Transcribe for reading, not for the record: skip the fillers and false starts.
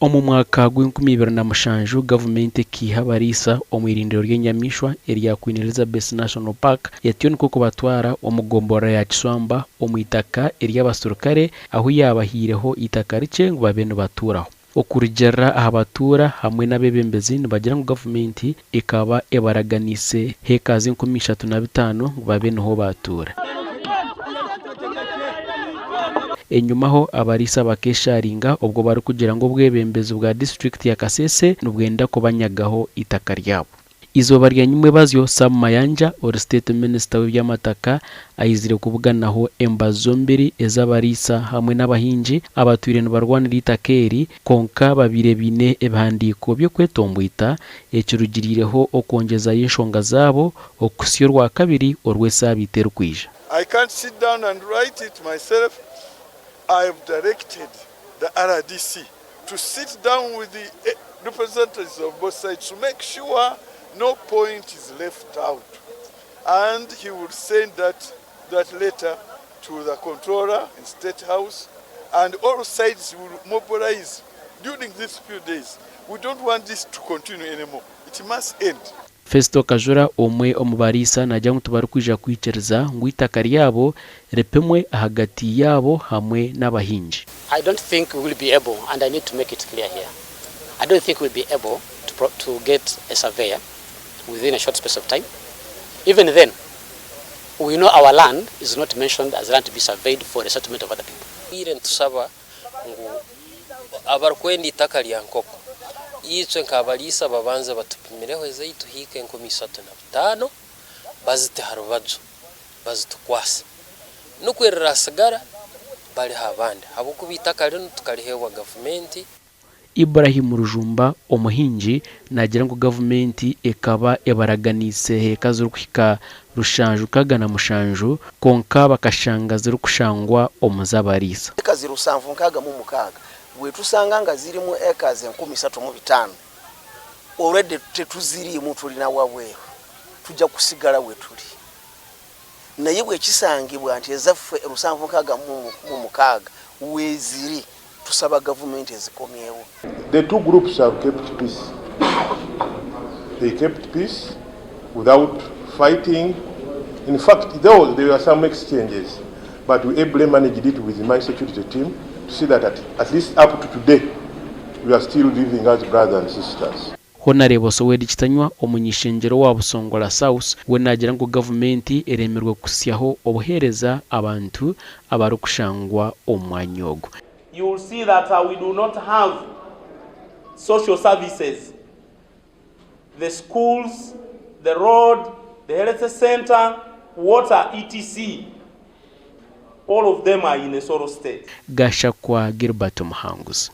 Omu mwaka gw'enkumi ibiri na mushanju, gavumenti ekaiha abariisa omu irindiro ry'enyamaishwa erya Queen Elizabeth National Park etyo nikwo kubatwara omu gomborora ya Kiswamba omu itaka ery'abaserukare ahu yaabahaireho eitaka rikye ngu babe nibatuuraho. Okurugiirira aha batuura hamwe n'abeebembezi nibagira ngu gavumenti ekaba ebaraganiise hectares 3500 ngu babe niho baatuura. Enyumaho abariisa bakesharinga obwo barikugira ngu obwebembezi bwa disiturikiti ya Kasese nibwenda kubanyagaho eitaka ryabo. Eizooba rya nyimwebazyo, Sam Mayanja ori state minisita w'ebyamataka aizire kubuganaho embazi zombiri ez'abariisa hamwe n'abahingi abatwire nibarwanira eitaka eri kwonka babaire baine ebihandiiko by'okwetombwita ekirugiriireho okwongyezayo enshonga zaabo okuhitsya orwakabiri orw'esaabiiti erikwija. I can't sit down and write it myself, I have directed the RDC to sit down with the representatives of both sides to make sure no point is left out and he will send that, that letter to the controller in State House and all sides will mobilize during these few days. We don't want this to continue anymore. It must end. Festo Kajura omwe omu bariisa naagira ngu tibarikwija kwikiriza ngu eitaka ryabo ripimwe ahagati yaabo hamwe n'abahingi. I don't think we will be able, and I need to make it clear here, I don't think we'll be able to get a surveyor within a short space of time. Even then, we know our land is not mentioned as land to be surveyed for the settlement of other people. Twire nitusaba ngu abarikwenda itaka rya nkoko itwe nk'abariisa babanze batupimireho ezaitu hiika 3500 bazite ha rubaju bazitukwase nukwo erirasigara bariho abandi habwokuba itaka rinu tukariheebwa gavumenti. Ibrahim Rujumba omuhingi naagira ngu gavumenti ekaba ebaraganiise heeka zirikuhika 767 kwonka bakashanga zirikushangwa omu z'abariisa. Eka ziri 766 bwetusanga nga zirimu acres 3500 already tetuziriimu tulina wabweru tujja kusigala wetuli naye bwekisangibwa nti ezaffe 766 weeziri tusaba gavumenti ezikomyewo. The two groups have kept peace. They kept peace without fighting. In fact, though there were some exchanges, but we ably managed it with my security team to see that at least up to today, we are still living as brothers and sisters. Honourable Sowedi Kitanywa omuny'ishengyero wa Busongora South we naagira ngu gavumenti eremirwe kuhitsyaho obuheereza abantu abarikushangwa omu mwanya ogu. You will see that we do not have social services, the schools, the road, the health center, water, etc. All of them are in a sorrow state. Gashakwa Gilbert Muhanguzi.